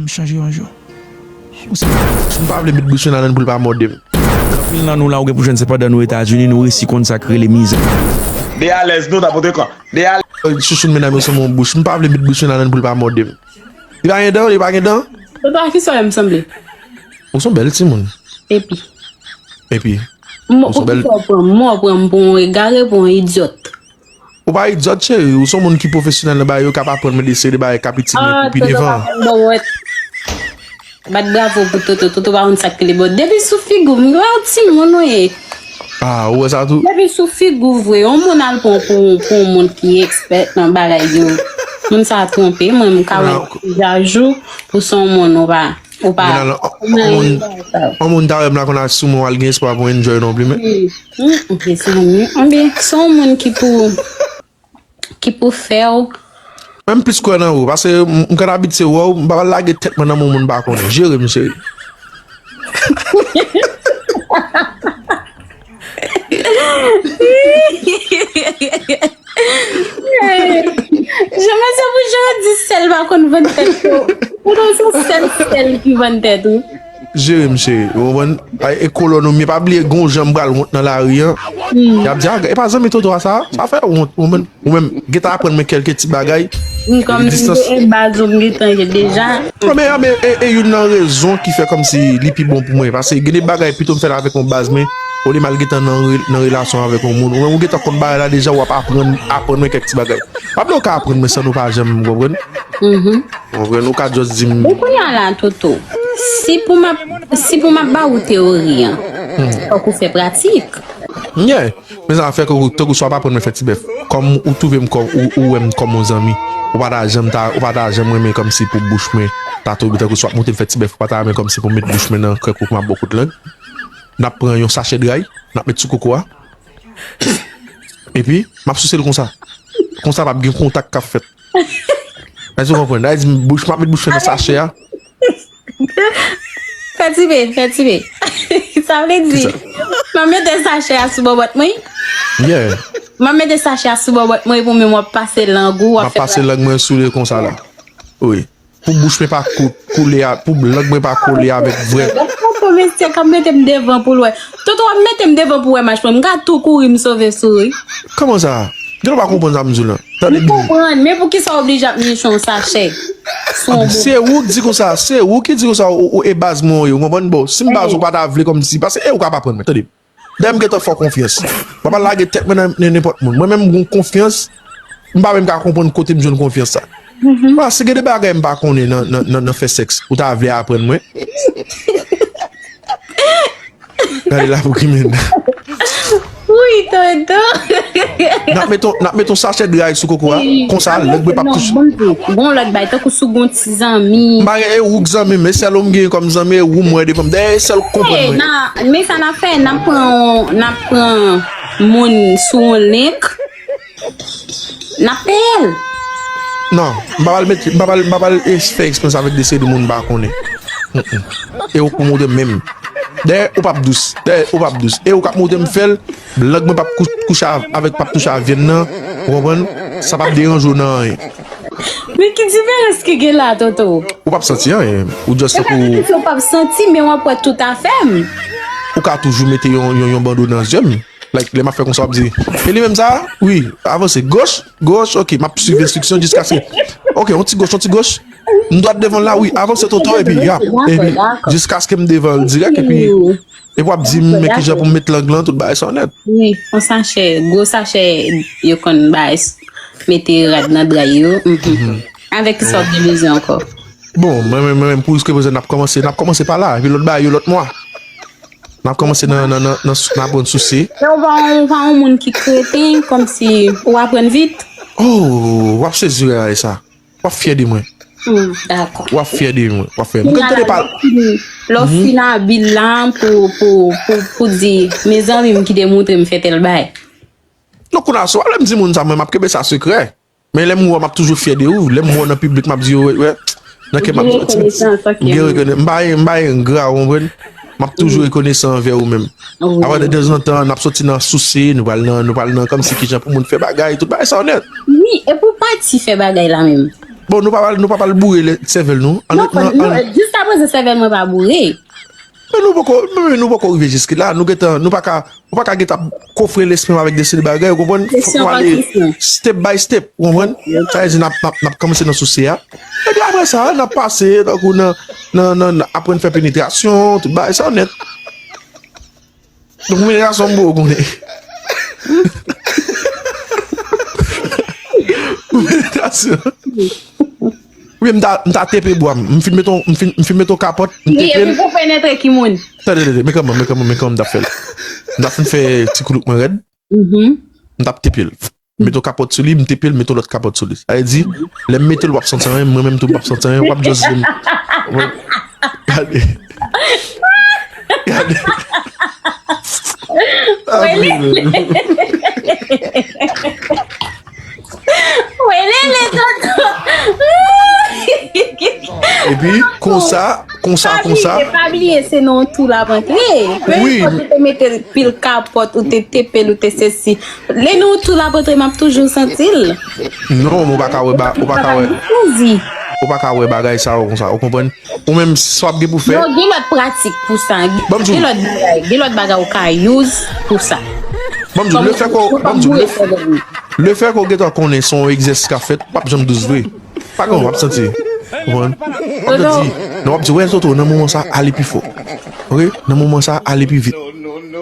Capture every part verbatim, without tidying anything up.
M chanje yon jou. Ou se... M pa vle met bouch mwen ladann pou l pa mòde m. Anpil nan nou la, ou gen pou jwenn se pandan nou Etazini, nou resi konn sa k rele mizè. De alèz nou ta pote kan. De alèz. Chouchoun medam yo se yon bouch. M pa vle met bouch mwen ladann pou l pa mòde m. Li pa gen dan, li pa gen dan. Toto, a kisa w wè m sanble? Ou se yon bèl timoun. Epi? Epi? M, ou se yon bèl... Poukisa w pran m? Mwen w pran m pou yon egare, pou yon idyòt. Ou pa idyòt, cheri. Ou se yon moun ki pwofesyonèl nan bagay yo, k ap aprann mwen de seri de bagay k ap itil mwen pou pi devan. Ah, Toto pa konn bòwèt. Bat bravo pou Toto. Toto pa konn sa k rele bòwèt. Depi sou figi w, m wè yon timoun ou ye. Ah, ou wè sa tou? Depi sou figi w vre, yon moun al pran pou, pou yon moun ki ekspè nan bagay yo. Moun sa a twonpe, mwen m ka wè deja jou, ou se yon moun ou pa, ou pa, yon moun, yon moun ta wè m la konn al sou mwen, al gen espwa pou enjoy non pli, men. Hmm, hmm, mezanmi. Anben, se yon moun ki pou, ki pou fè w. Mwen m plis kwè nan ou, paske m, m konn abitye wè w, m pa pral lage tèt mwen nan men yon moun m pa konnen. Jere m, cheri. Jean Mathieu, pou jan w di sèl pa konn vann tèt ou. Ou non, se sèl, sèl ki vann tèt ou. Jere m, cheri. Ou konprann? Ay, e kolòn ou m ye, pa bliye gon jan m pral wont nan lari an. Hmm. Y ap di, "Ah, e pa zanmi Toto a sa?" Sa fè wont, ou konprann? Ou menm, gentan aprann mwen kèlke ti bagay. Depi distans. M kòm si se baz ou m gentan ye deja. Non, men, men, e, e youn nan rezon ki fè kòmsi li pi bon pou mwen. Paske gen de bagay pito m fè l avèk yon baz mwen, olye m al gentan nan re-, nan relasyon avèk yon moun. Ou menm ou gentan konn bagay la deja, w ap aprann, aprann mwen kèk ti bagay. M ap di w ka aprann mwen san nou pa janm konprann. Mhm. Konprann, ou ka just di m. Bon, kounye a la, Toto, si pou m ap, si pou m ap ba ou teyori an, fòk ou fè pratik. Yeah. Men sa fè ke ou, tankou swa pa pran mwen fè ti bèf. Kòm ou twouve m kòm, ou, ou wè m kòm yon zanmi. Ou pa ta janm ta, ou pa ta janm renmen kòmsi pou bouch mwen ta twouve tankou swa monte m fè ti bèf, ou pa ta renmen kòmsi pou m met bouch mwen nan krèk ou pou m ap ba w kout lang. N ap pran yon sachè dray, n ap met sou koko a. Epi, m ap souse l konsa. Konsa p ap gen kontak k ap fèt. Èske w konprann? Sa vle di bouch, m ap met bouch mwen nan sachè a. Fè ti pe, fè ti pe. Sa vle di, kisa? M ap mete sachè a sou bòbòt mwen. Yeah. M ap mete sachè a sou bòbòt mwen, epi w menm w ap pase lang ou, w ap fè... M ap pase lang mwen sou li konsa la. Wi. Pou bouch mwen pa kou-, koule a, pou lang mwen pa kole avèk vrè. Gad Toto, mesye k ap mete m devan pou l wè. Toto ap mete m devan pou wè mach mwen. M ka tou kouri m sove souri. Kòman sa? Gen lè w pa konprann sa m di w lan. Tande byen. M konprann, men poukisa w oblije ap niche yon sachè sou yon bòbòt? Se ou k di konsa, se ou ki di konsa, ou, ou e baz mwen ou ye, ou konprann? Bon, si m baz ou pa ta vle kòmsi, paske e ou k ap aprann mwen, tande. Dayè m gentan fè w konfyans. M pa pral lage tèt mwen nan, nan nenpòt moun. Mwen menm m gon konfyans, m pa menm ka konprann kote m jwenn konfyans sa. Paske gen de bagay m pa konnen nan, nan, nan, nan fè sèks. Ou ta vle aprann mwen? Gade la pou Kimenda. Wi, Toto. N ap met yon, n ap met yon sachè dray sou koko a. Wi. Konsa, lang mwen p ap touche. Gon lòt bay, tankou si w gon ti zanmi. M pa gen, e ou k zanmi m, e sèl ou m gen kòm zanmi, e ou m wè devan m. Dayè, e sèl ou k konprann mwen. Nan, men sa n ap fè, n ap pran, n ap pran moun sou yon link. N ap peye l. Non, m pa pral mete, m pa pral, m pa pral es-, fè eksperyans avèk de seri de moun m pa konnen. Mm, mm. E ou k pou montre m menm. Dayè, ou p ap dous. Dayè, ou p ap dous. E ou k ap montre m fè l, lang mwen p ap kou-, kouche av-, avèk, p ap touche a vyann nan. Ou konprann? Sa p ap deranje w nan anyen. Men ki diferans ki gen la, Toto? Ou p ap santi anyen. Ou just tankou... Se pa ki ou p ap santi, men w ap wè tout afè m. Ou ka toujou mete yon, yon, yon bando nan zye m. Like, lè m ap fè konsa, w ap di, "E li menm sa?" Wi, avanse. Goch, goch, ok, m ap swiv enstriksyon jiskaske, ok, yon ti goch, yon ti goch. M dwat devan l la, wi, avanse Toto, epi, yap, epi, jiskaske m devan l dirèk, epi, epi w ap di m, men kijan pou m met lang lan, tout bagay sa nèt. Wi, yon sachè, gwo sachè, yo konn bay, mete rad nan dra yo, mhm. Avèk ki sa w gen bezwen ankò? Bon, mwen menm, mwen menm, pou jiskaprezan, n ap kòmanse, n ap kòmanse pa la, epi lòt bagay yo, lòt mwa. N ap kòmanse nan, nan, nan, nan, nan aprann souse. Men ou pa, ou pa yon moun ki kreten, kòmsi ou aprann vit? Oh, w ap sezi wè sa. W ap fyè de mwen. Hmm, dakò. W ap fyè de mwen. W ap fyè. M konn tande pale. Lè w fin, lè w fin abil la pou, pou, pou, pou di, mezanmi m ki te montre m fè tèl bagay. Non, kounye a, si w pa vle m di moun sa, mwen, m ap kenbe sa sekrè. Men lè m wè w, m ap toujou fyè de ou. Lè m wè w nan piblik, m ap di, wè, wè, nan kè m ap di, m gen rekonesans, m pa, m pa engra, ou konprann? M ap toujou rekonesan anvè ou menm. Wi. Apre, de tanzantan, n ap soti nan souse, nou pral nan, nou pral nan kòmsi kijan pou moun fè bagay, tout bagay sa nèt. Wi, epi w pati fè bagay la menm. Bon, nou pa pral, nou pa pral boure sèvèl nou. An, non, an, non, an, jiskaprezan sèvèl mwen pa boure. Men nou poko, men nou poko rive jiske la. Nou gentan, nou pa ka, ou pa ka gentan kofre lespri m avèk de seri bagay, ou konprann? Fòk nou ale step by step, ou konprann? Sa vle di n ap, n ap, n ap kòmanse nan souse a. Epi apre sa, n ap pase, tankou nan, nan, nan, nan aprann fè penetrasyon, tout bagay sa nèt. Donk, penetrasyon m poko konnen. Penetrasyon. Oubyen m ta, m ta tepe bwa m. M fin mete yon, m fin, m fin mete yon kapòt, m tepe l. Epi pou penetre ki moun? Tande, tande, men kòman, men kòman, men kòman m t ap fè l. M t ap fin fè ti koulouk mwen rèd. M t ap tepe l. M mete yon kapòt sou li, m tepe l, m mete yon lòt kapòt sou li. Sa vle di, lè m mete l, w ap santi anyen, mwen menm tou, m p ap santi anyen, w ap just vin. Gade. Gade. Welele. Welele, tonton. Epi, konsa, konsa, konsa. Pa bliye, pa bliye, se nan yon tou l ap antre. Wi. Menm si ou te mete pil kapòt, ou te tepe l, ou te sesi. Lè nan yon tou l ap antre, m ap toujou santi l. Non, men ou pa ka wè ba-, ou pa ka wè. Ou pa ka wè bagay sa yo konsa, ou konprann? Ou menm, sa w ap gen pou fè. Yo gen lòt pratik pou sa. Ban m di w. Gen lòt bagay, gen lòt bagay ou ka use pou sa. Ban m di w, lefètke, ban m di w, lefètke w gentan konnen se yon egzèsis k ap fèt, p ap janm dous vre. Pa gen, w ap santi. Ou konprann? W ap santi. Non, w ap di, wè, Toto, nan moman sa, ale pi fò. Oke? Nan moman sa, ale pi vit.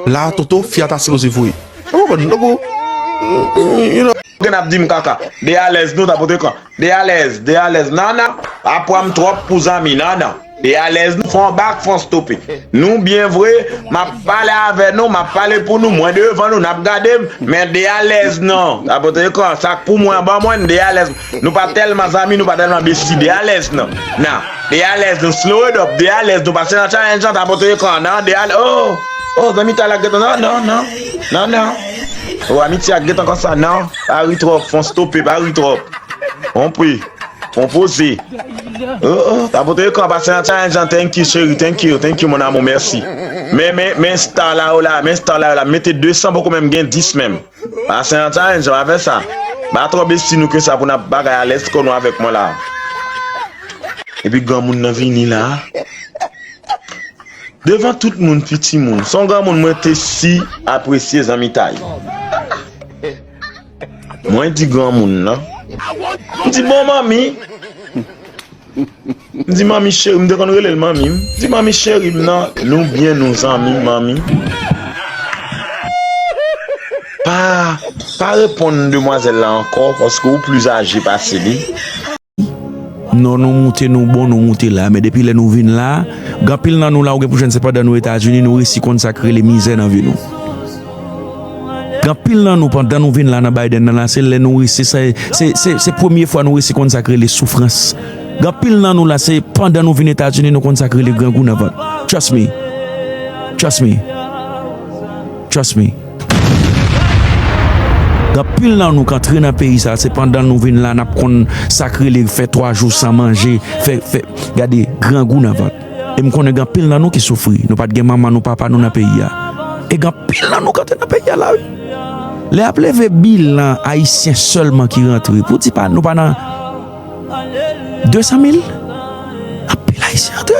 La, Toto, fi a ta sipoze voye. Ou konprann? Donk, ou, you know. Gen ap di m kaka. De alèz nou, ta pote kan. De alèz, de alèz. Nana, pa pran m twòp pou zanmi, nana. De alèz nou, fè yon bak, fè yon stope. Nou byen vre, m ap pale avè nou, m ap pale pou nou, mwen devan nou, n ap gade m, men de alèz non. Apotre kan, sa k pou mwen, ban mwen, de alèz. Nou pa tèlman zanmi, nou pa tèlman besti, de alèz non. Nan, de alèz nou, slow it up, de alèz nou, pase nan challenge lan, apotre kan, nan, de alèz, oh, oh, zanmi ta la gentan, non, non, non, non, non. Oh, amitye a gentan konsa, non, pa ri twòp, fè yon stope, pa ri twòp. On pri. Konpoze. Oh, oh, ta pote yo kan pase nan challenge lan. Thank you, cheri. Thank you, thank you, mon amour. Mèsi. Men, men, men star la yo la. Men star la yo la. Mete de san, poko menm gen dis menm. Pase nan challenge lan, pa fè sa. Pa twò besti nou ke sa pou n ap bagay alèz kò nou avèk mwen la. Epi granmoun nan vini la. Devan tout moun, piti moun. Se yon granmoun mwen te si apresye zanmitay. Mwen di granmoun nan. M di, bon, manmi. M di, manmi cheri, m te konn rele l manmi m. M di, manmi cheri m nan, nou byen, nou zanmi, manmi. Pa, pa reponn demwazèl la ankò, paske ou plis aje pase li. Non, nou moute, nou bon, nou moute la. Men depi lè nou vin la, gen anpil nan nou la, ou gen pou jwenn se pandan nou Etazini, nou resi konn sa k rele mizè nan vi nou. Gen anpil nan nou, pandan nou vin la nan Biden nan la, se lè nou resi, se, se, se, se premye fwa nou resi konn sa k rele soufrans. Gen anpil nan nou la, se pandan nou vin Etazini, nou konn sa k rele grangou nan vant. Trust me. Trust me. Trust me. Gen anpil nan nou k antre nan peyi sa, se pandan nou vin la, n ap konn sa k rele fè twa jou san manje, fè, fè, gade, grangou nan vant. E m konnen gen anpil nan nou ki soufri. Nou pa t gen manman nou, papa nou nan peyi a. E gen anpil nan nou k antre nan peyi a la, wi. Lè y ap leve bilan ayisyen sèlman ki rantre, pou di pa, nou pa nan de san mil? Anpil ayisyen antre.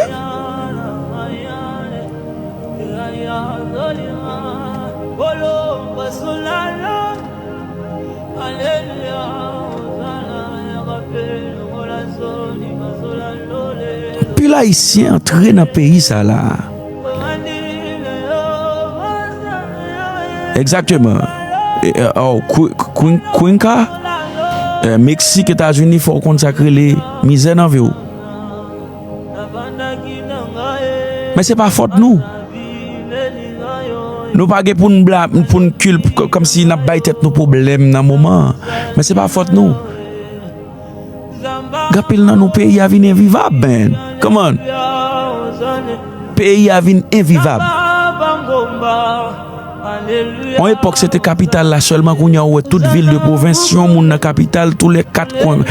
Anpil ayisyen antre nan peyi sa la. Egzakteman. E, e, oh, Cu-, Cu-, Cuenca, e, Meksik, Etazini, fò w konn sa k rele mizè nan vi w. Men se pa fòt nou. Nou pa gen pou n bla-, pou n kilp-, k-, kòmsi n ap bay tèt nou pwoblèm nan moman an. Men se pa fòt nou. Gen anpil nan nou, peyi a vin envivab, man. Come on. Peyi a vin envivab. Yon epòk, se te kapital la sèlman, kounye a, ou wè tout vil de pwovens, yon moun nan kapital, tou lè kat kwen.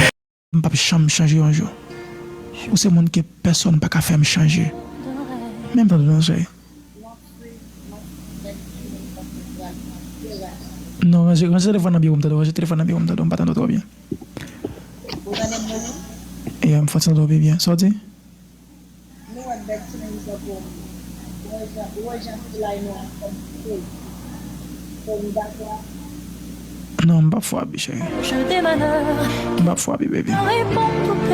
M p ap janm chanje yon jou. Ou se moun ke pèsonn pa ka fè m chanje. Menm tande nan zòrèy. Non, ranje, ranje telefòn nan byen pou m tande, ranje telefòn nan byen pou m tande, m pa tande w twò byen. Ou tande m byen? Santi w pi byen. Sa w di? Non, m p ap frape, cheri. M p ap frape, baby.